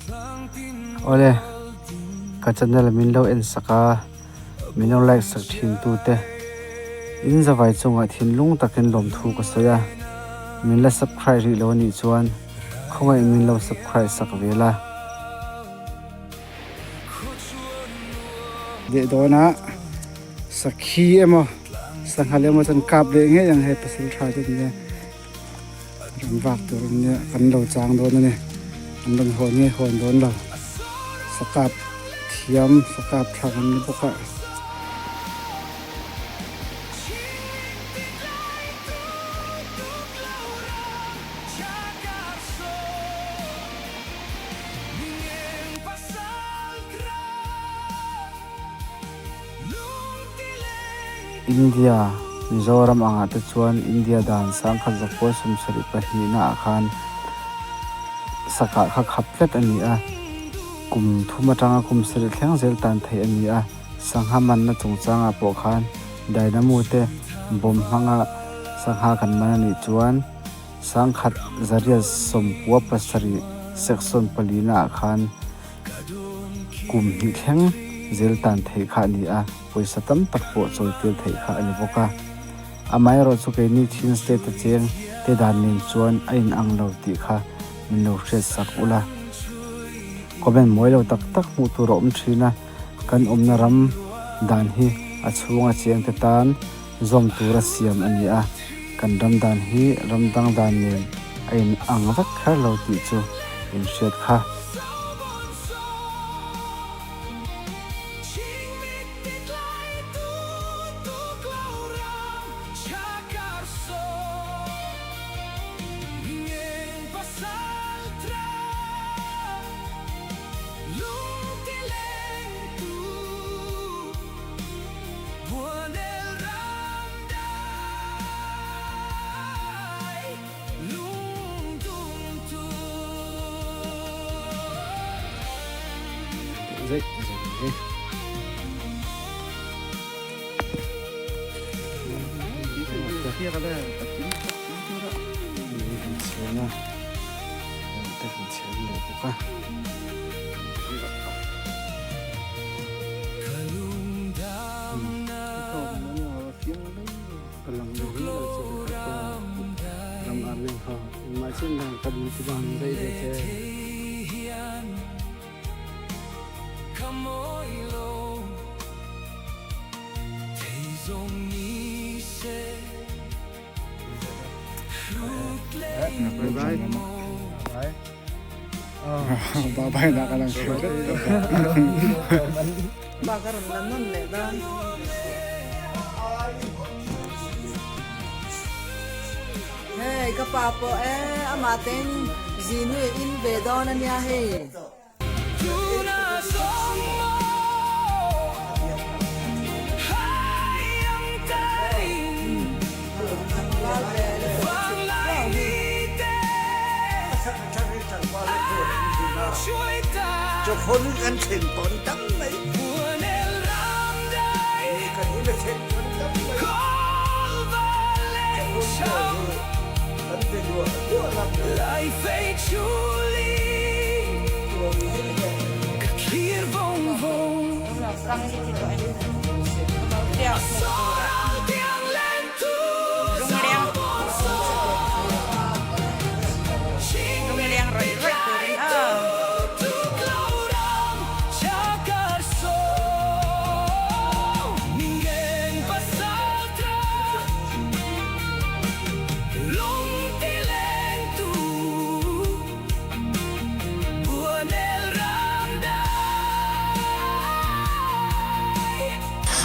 Awle ka channel min lo en sak a min lo like sak thin tu te in zavai chungah thinlung takin lawmthu ka sawi a min la subscribe rih lo anih chuan khawngaih min lo subscribe sak ve la. Leh dawnah sakhi emaw sanghal emaw chuan kap leh ngei ang hei pasal tha te nia ram vak tur an nia kan lo chang dawn a ni an rawn hawn nge hawn dawn lo sakap thiam sakap thlak an ni bawk a. India, Mizoram angah te chuan India dan sangkhat zakua sawmsarih pahnihna ah khan sakah kha khap tlat a ni a, kum thum atanga kum sarih thleng zel tan theih a ni a, sangha manna chungchangah pawh khan dynamo te bawm hmanga sangha kan man a nih chuan Sangkhat zariat sawmpua pasarih section palina ah khan kum hnih thleng zel tan theih kha a ni a, pawisa tam tak pawh chawi tir theih kha a ni bawk a. Amaherawh chu keini Chin state a cheng te dan nen chuan a inang lo tih kha min lo hriat sak ula. Comment mawi lo tak tak hmuh tur a awm thin a, kan awmna ram dan hi a chhunga cheng te tan zawm tura siam a ni a, kan ram dan hi ram dang dan nen a in ang vek kher lo tih chu in hriat kha. Zeih zeih mai. Hei ka pa pawh e amah ten zinui in ve dawn ania hei.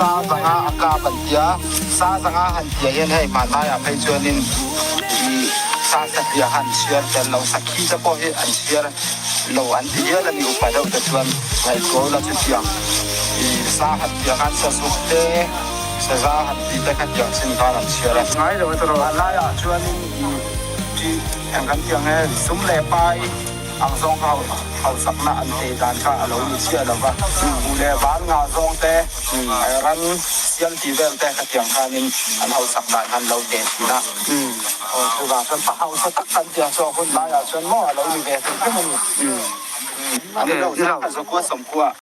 Sa zanga a kap an tia, sa zanga han tia hian hei hmanlaiah phei chuanin ih sa satliah kha an chhiar tel lo, sakhi te pawh hi an chhiar lo an ti hial a ni upa deuh te chuan ngaihtuah ula chutiang ih sa han tia khan sazuk te saza han tih te kha tiang chin khan an chhiar a. Ngai lo erawh hmanlaiah chuanin ih ṭih eng kan ti ang e sum leh pai ang zawng kha hausakna an tei dan kha a lo ni chiah lo va, buh leh van ngah zawng te ran sial tih vel te khatiang khanin an hausak dan khan lo teh thin a. Aw chuvang chuan pa hausa tak kan tih ang chu a hun laiah chuan maw a lo ni ve hrim hrim a ni. Ani lo, 100 zakua 90.